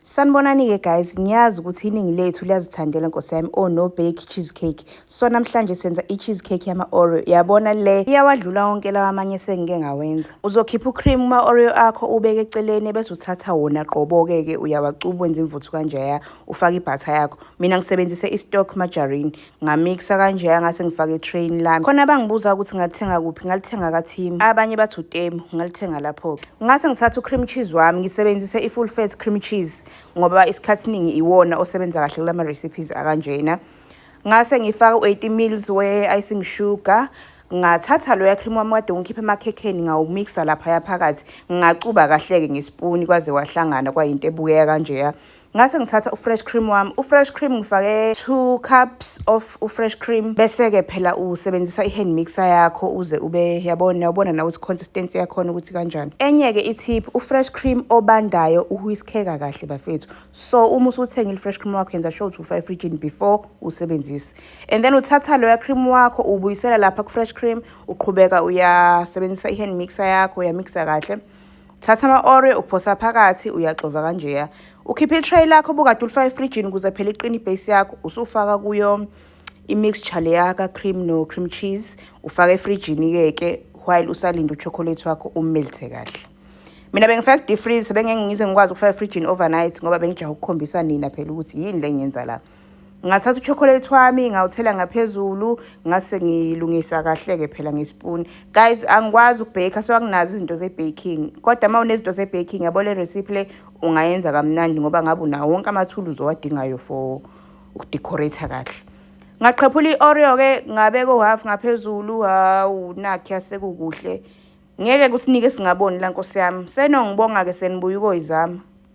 Sanibonani-ke guys, ngiyazi ukuthi iningi lethu liyazithandela, nkosi yami, o-no-bake cheesecake. So namhlanje senza i-cheesecake yama-Oreo. Yabona le iyawadlula wonke lawa amanye esengike ngawenza. Uzokhipha u-cream kuma-Oreo akho, ubeke eceleni, bese uthatha wona qobo-ke ke, uyawacuba, wenza imvuthu kanjeya, ufake i-butter yakho. Mina ngisebenzise i-stock margarine, ngamixa kanjeya, ngase ngifake i-tray lami. Khona bangibuza ukuthi ngalithenga kuphi, ngalithenga ka-Tim. Abanye bathi uTemu, ngalithenga lapho-ke. Ngase ngithatha u-cream cheese wami, ngisebenzise i-full fat cream cheese ngoba isikhathi esiningi iwona osebenza kahle kulama recipes akanjena. Ngase ngifaka u-80 mils we-icing sugar, ngathatha loya cream wami kade ngikhipha emakhekheni, ngawumixa laphaya phakathi, ngacuba kahle-ke ngesipuni kwaze kwahlangana, kwayinto ebukeka kanjeya. Ngase ngithatha u-fresh cream wami, u-fresh cream ngifake 2 cups of u-fresh cream, bese-ke phela usebenzisa i-hand mixer yakho uze ube, yabona, yabona nawe ukuthi consistency yakhona ukuthi kanjani. Enye-ke i-tip, u-fresh cream obandayo uwhiskheka kahle, bafethu. So uma usuthengile i-fresh cream wakho, yenza sure ukuthi ufake efrijini before usebenzise, and then uthatha loya cream wakho, ubuyisela lapha ku-fresh cream, uqhubeka uyasebenzisa i-hand mixer yakho, uyamixa kahle. Thatha ama-Oreo, uphosa phakathi, uyaxova kanjeya. Ukhiphe i-tray lakho obukade ulifaka efrijini ukuze phela iqine i-base yakho, usufaka kuyo i-mixture leya ka-cream no-cream cheese, ufake efrijini-ke ke while usalinda u-chocolate wakho umelte kahle. Mina bengifaka ku-deep freeze, bengeke ngize ngikwazi ukufaka efrijini overnight ngoba bengijaha ukukhombisa nina phela ukuthi yini le ngiyenza la. Ngathatha u-chocolate wami, ngawuthela ngaphezulu, ngase ngilungisa kahle-ke phela ngesipuni. Guys, angikwazi ukubheka, so anginazo izinto ze-baking, kodwa uma unezinto ze-baking, yabo, le recipe le ungayenza kamnandi ngoba ngabe unawo wonke amathuluzi owadingayo for ukudecorate kahle. Ngaqhephula i-Oreo-ke, ngabeka u-half ngaphezulu. Hawu, nakhu sekukuhle, ngeke kusinike singaboni la, nkosi yami. Senongibonga-ke, senibuya ukoyizama.